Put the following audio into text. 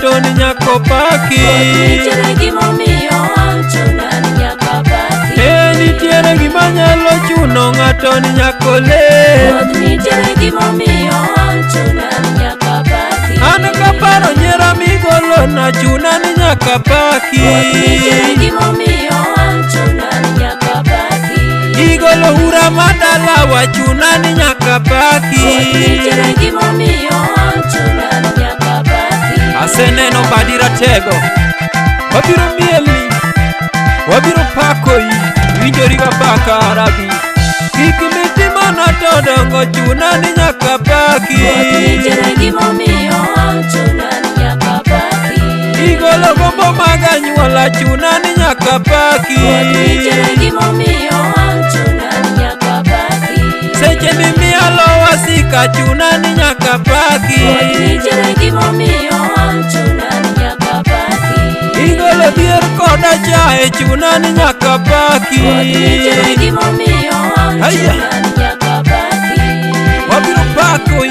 ng'ato ni nyaka opaki. Nitiere gimomiyo an chuna ni nyaka paki. E nitiere gima nyalo chuno ng'ato ni nyaka olem. Ruoth nitiere gimomiyo an chuna ni nyaka paki. An kaparo nyiera migolona chuna ni nyaka paki. Ruoth nitiere gimomiyo an chuna ni nyaka paki. Igolo ura madalawa chuna ni nyaka paki. Ruoth nitiere gimomiyo an chuna ni nyaka paki. Aseneno badi ratego, wabiro mieli, wabiro pakoi, winjori ga paka rabi. Gik mitimona to dongo chuna ni nyaka paki. Ruoth nitiere gimomiyo an chuna ni nyaka paki. Igolo gombo mag anyuola chuna ni nyaka paki. Ruoth nitiere gimomiyo an chuna ni nyaka paki. Seche mimiya lowa sika chuna ni nyaka paki. Ruoth nitiere gimomiyo an chuna ni nyaka paki. Igolo dhier koda chae chuna ni nyaka paki. Ruoth nitiere gimomiyo an Aya. chuna ni nyaka paki. Wabiro pakoi.